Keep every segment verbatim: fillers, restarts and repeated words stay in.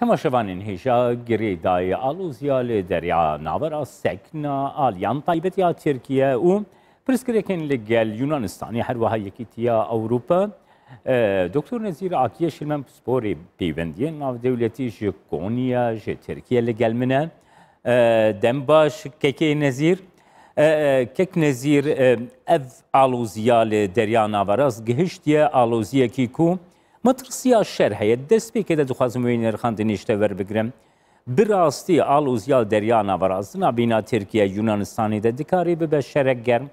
Temaşevanên hêja girêdayî aloziya li Derya Navera sekna aliyan taybet ya Tirkiye û pirsgirêkên li gel Yunanistanê, her wiha Yekîtiya Ewropa. E, Doktor Nezîr Akiye Şilmen, pisporê pêwendiyên navdewletî ji Konya, ji Tirkiye li gel min e. E, dem baş, Kekê Nezîr. E, e, Kek Nezîr, e, ev aloziya li Derya Navera gihiştiye aloziyekî ku Metirsiya şer heye. Destpêkê de dixwazim wê nirxandinê ji te werbigirim. Bi rastî aloziya Derya Navera di navbîna Tirkiye Yunanistanê de dikare bibe şerek germ?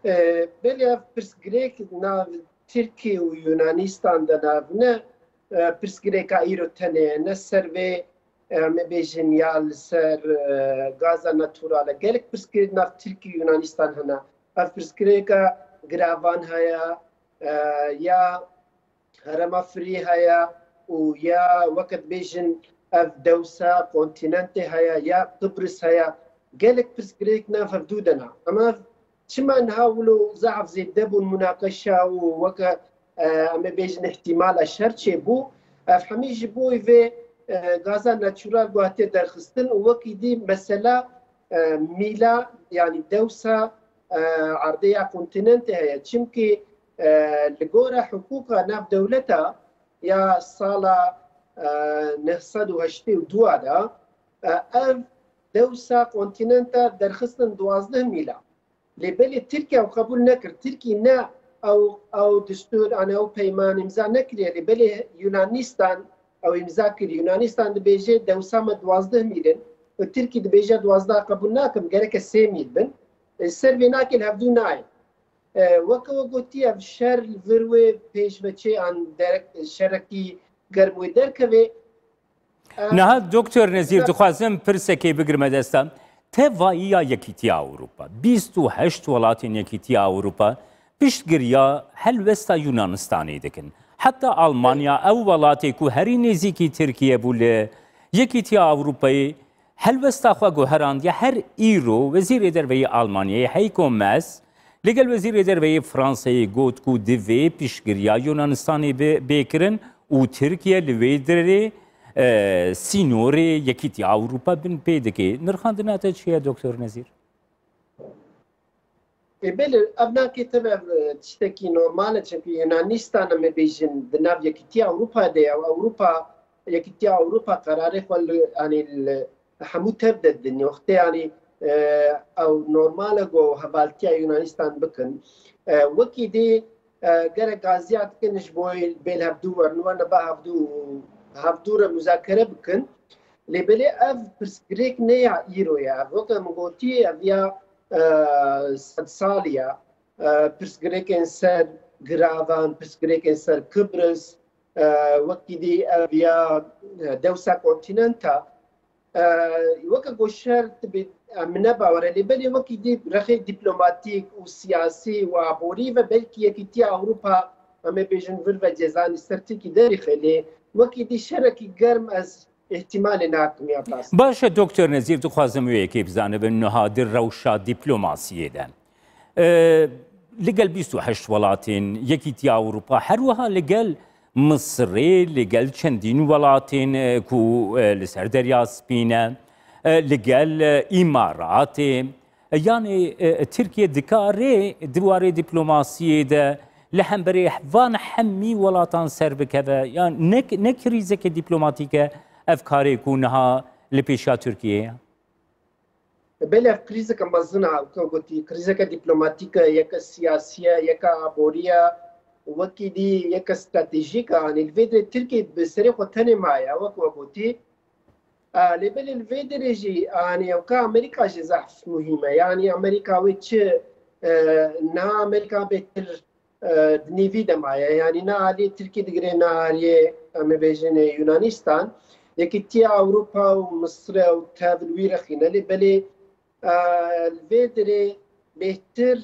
E, belê ev pirsgirêk nav Tirkiye û Yunanistan de nav ne, e, pirsgirêka îro tenê ye, ne ser vê, e, em ê bêjin ya li ser, e, gaza natural e. Gelek pirsgirêk nav Tirkiye û Yunanistan hene. Ev pirsgirêka giravan heye, e, ya herêma firî heye û ya weke dibêjin ev dewsa kontinentê heye ya Qibris heye. Gelek pirsgirêk nav hevdû de ne. Ama çima niha wilo zehf zêde bûn munaqeşa û weke, e, em ê bêjin îhtimala şer çêbû? Ev hemî ji bo vê, e, gaza natural ku hatiye derxistin û wekî dî mesela, e, mîla, yanî dewsa, e, erdê ya kontinentê heye. Çimkî, e, li gora hiqûqa navdewleta ya sala, e, neh sed û heştê û dû de, e, ev dewsa kontinenta derxistin duwazdeh mîla. Lê belê Tirkiye ew qebûl nekir. Tirkî ne ew, ew distûr, an ew peyman îmza nekiriye. Lê belê Yunanistan ew îmza kir. Yunanistan dibêje dewsa me duwazdeh mîl in û Tirkî dibêje duwazdeh qebûl nakim, gereke sê mîl bin. E, ser vê nakê li hevdû nayê. E, weke we gotî, ev şer li vir wê pêş ve çê an derek, şerekî germ wê derkeve. Niha Doktor Nezîr, dixwazim pirsekê bigirme desta. Tevayiya Yekîtiya Ewropa, bîst û heşt welatên Yekîtiya Ewropa piştgiriya helwesta Yunanistanê dikin. Heta Almanya, ew welatê ku herî nêzîkî Tirkiye bû li Yekîtiya Ewropayê, helwesta xwe guherandiye. Her îro Wezîrê Derve yê Almanyayê Heiko Maas li gel Wezîrê Derve yê Fransayê got ku divê piştgiriya Yunanistanê bi, bê kirin û Tirkiye li wê derê, e, sînorê Yekîtiya Ewropa bin pê dike. Nirxandina te çi ye, Doktor Nezîr? Ê, belê, ev nakê tevî, ev, e, tiştekî normal e, çimkî Yunanistan, em ê bêjin, di nav Yekîtiya Ewropa de ye û Ewropa, Yekîtiya Ewropa qerarê xwe li, yanî li hemû tev de didin. Wextê, yanî, e, ew normal e ku hevaltiya Yunanistan bikin. E, wekî dî, e, gerek gaziya dikin ji bo bê li hevdû werin, we neba hevdû, hevdû re muzakere bikin. Lê belê ev pirsgirêk ne ya îro ye. Ev, weke min gotî, ev ya, e, sed salî ye. E, pirsgirêkên ser giravan, pirsgirêkên ser Kibris, e, wekî dî ev ya, e, dewsa kontinenta. E, weke ku şer tibê, em ne bawer e, lê belê wekî dî rexê dîplomatîk û siyasî û aborî ve belkî Yekîtiya Ewropa, em ê bêjin, vir ve cezanî ser Tirkî derîxe, lê wekî dî şerekî germ ez îhtîmalê nakim ya rast. Baş e, Doktor Nezîr, dixwazim wê yekê bizanibin, niha di rewşa dîplomasiyê de, e, li gel bîst û heşt welatên Yekîtiya Ewropa, her wiha li gel Misirê, li gel çendîn welatên, e, ku, e, li ser Derya Spî ne, e, li gel, e, Îmaratê, e, yanî, e, Tirkiye dikare di warê dîplomasiyê de li hemberê van hemî welatan ser bikeve? Yan ne, ne krîzeke dîplomatîk e ev karê ku niha li pêşiya Tirkiyeyê ye? Belê, ev krîzeke mezin e, weke gotî, krîzeke dîplomatîk e, yeke siyasî ye, yeke aborî ye, wekî dî yeke stratejîk e. Yanî li vê derê Tirkiye bi serê xwe tenê maye, wek we gotî. E, lê belê li vê derê jî, yanî ewka Amerîka jî zehf muhîm e. Yanî Amerîka wê çi, e, niha Amerîka bêhtir, e, di nîvî de maye. Yanî ne aliyê Tirkî digire, ne aliyê, em ê bêjin, Yunanistan. Yekîtiya Ewropa û Misir e û tev li wî rexîne. Lê belê, e, li vê derê bêhtir,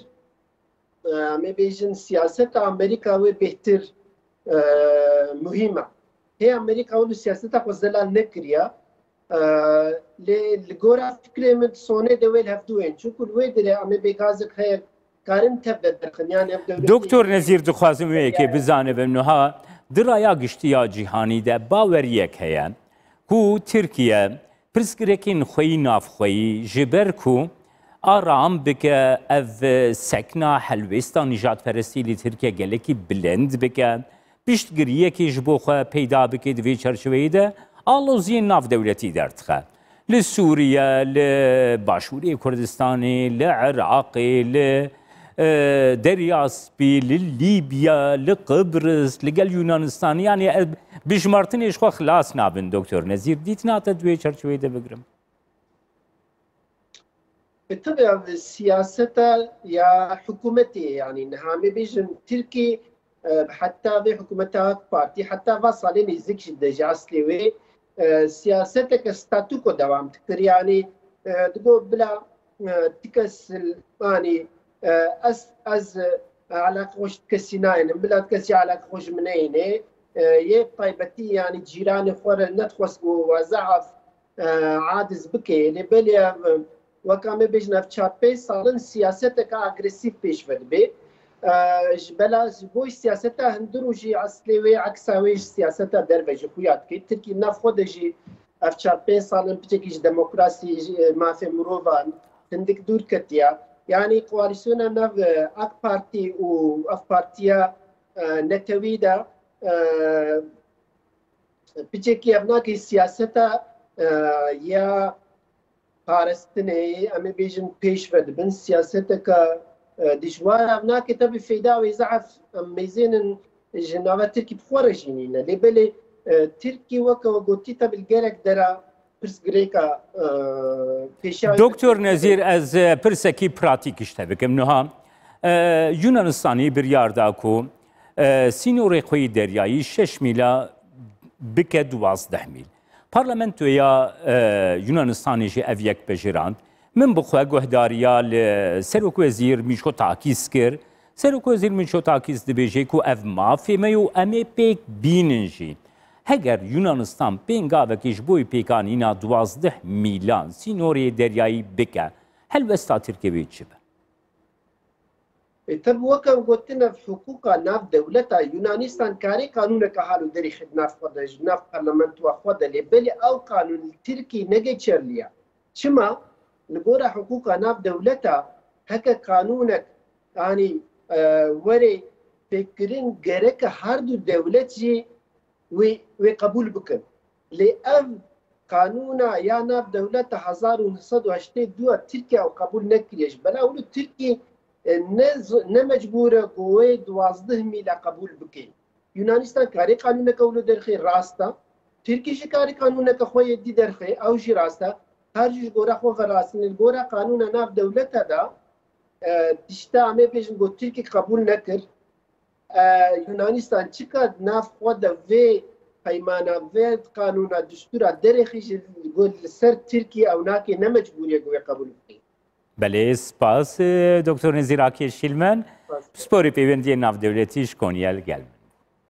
e, em ê bêjin, siyaseta Amerîka wê bêhtir, e, muhîm e. Hê Amerîka wilo siyaseta xwe zelal nekiriye. E, lê li gora fikrê min sonê de wê li hevdû ên. Çunku li wê derê em ê bê gazek heye karin tev de derxin. Yanî ev dewletê Doktor Nezîr, dixwazim wê yekê bizanibim niha. Di raya giştî ya cîhanî de baweriyek heye ku Tirkiye pirsgirêkên xweyî navxweyî ji ber ku aram bike ev sekna helwêsta nîjadperestî li Tirkiye gelekî bilind bike, piştgiriyekê ji bo xwe peyda bike, di vê çerçeveyê de aloziyên navdewletî derdixe. Li Sûriye, li Başûrê Kurdistanê, li Iraqê, li, e, Derya Spî, li Lîbya, li Qibris, li gel Yunanistanê, yanî, e, bijmartinê ji xwe xilas nabin, Doktor Nezîr. Dîtina te di wê çerçeveyê de bigrim. E, tabii abi, siyaseta ya hikûmetê, yanî niha em ê bêjin Tirkî, e, heta vê hikûmeta AK Partî, heta va salê nêzik jî de ji eslê wê, e, siyaseteke statûko dewam dikir. Yanî, e, digot bila, e, ti kes, yanî, e, ez, ez, e, eleqe xwe ji ti kesî nayênim, bila ti kes jî eleqe xwe ji min neyêne. E, yê taybetî, yanî cîranê xwe re nedixwest ku we zehf, e, adiz bike. Lê belê ev, e, weka me bêjin, ev çar pênc sal in siyaseteke agresîf pêş ve dibe. E, ji bela, ji bo siyaseta hundir û jî eslê wê, eksa wê ji siyaseta derve jî xuya dike. Tirkî nav xwe de jî ev çar pênc sal in piçekî ji demokrasî, ji, e, mafê mirovan hindik dûr ketiya. Yanî koalîsyona nav, e, AK Partî û ev partiya, e, netewî de, e, piçekî ev nake siyaseta, e, ya parastinê, em ê bêjin pêş ve dibin, siyaseteke, e, dijwar ev nake, tebî feyda wê zehf em mêzênin ji nava Tirkî bi xwe re jî nîne. Lê belê, e, Tirkî weke we gotî tebî li gelek dera pirsgirêka, e, pêşiya wê Doktor Nezîr, ez, e, pirsekî pratîk ji te bikim niha. E, Yunanistanî biryar da ku, e, sînorê xwe yî deryayî şeş mîla bike duwazdeh mîl. Parlamentoya, e, Yunanistanê jî ev yek pejirand. Min bi xwe guhdariya li Serokwezîr Mitsotakis kir. Serokwezîr Mitsotakis dibêje ku ev mafê me ye û em ê pêk bînin jî. Heger Yunanistan pêngavekê ji bo pêkanîna duwazdeh mîlan sînorê deryayî bike, helwesta Tirkiyê wê çi be? E, tabi weke em gotin, ev hiqûqa nav dewleta, Yunanistan karê qanûneke hal û derî xwe di nav xwe de, ji nav parlamentoya xwe de, lê belê ew qanûn li Tirkî negeçerliya. Çima? Li gora hiqûqa nav dewleta, heke qanûnek, yanî, e, were pêkkirin, gereke her du dewlet jî wê, wê qebûl bikin. Lê ev qanûna ya nav dewleta hezar û neh sed û heştê û du a Tirkiye ew qebûl nekiriye. Ji bela wilo Tirkî, e, ne z-, ne mecbûr e ku wê duwazdeh mîla qebûl bike. Yunanistan karê qanûneke wilo derxê, rast e. Tirkî jî karê qanûneke xwe yê dî derxê, ew jî rast e. Her jî ji gora xwe ve rast in. Li gora qanûna nav dewleta de, e, tişta em ê bêjin ku Tirkî qebûl nekir. E, Yunanistan çika di nav xwe de vê peymana, vê qanûna, distûra derêxî jî ku li ser Tirkî ew nake, ne mecbûrî ye ku wê qebûl bike. Belê, spas, e, Doktor Nezîr Akê Şîlmen, Spas. Pisporê Peywendiyên Navdewletî ji Konyayê li gel me.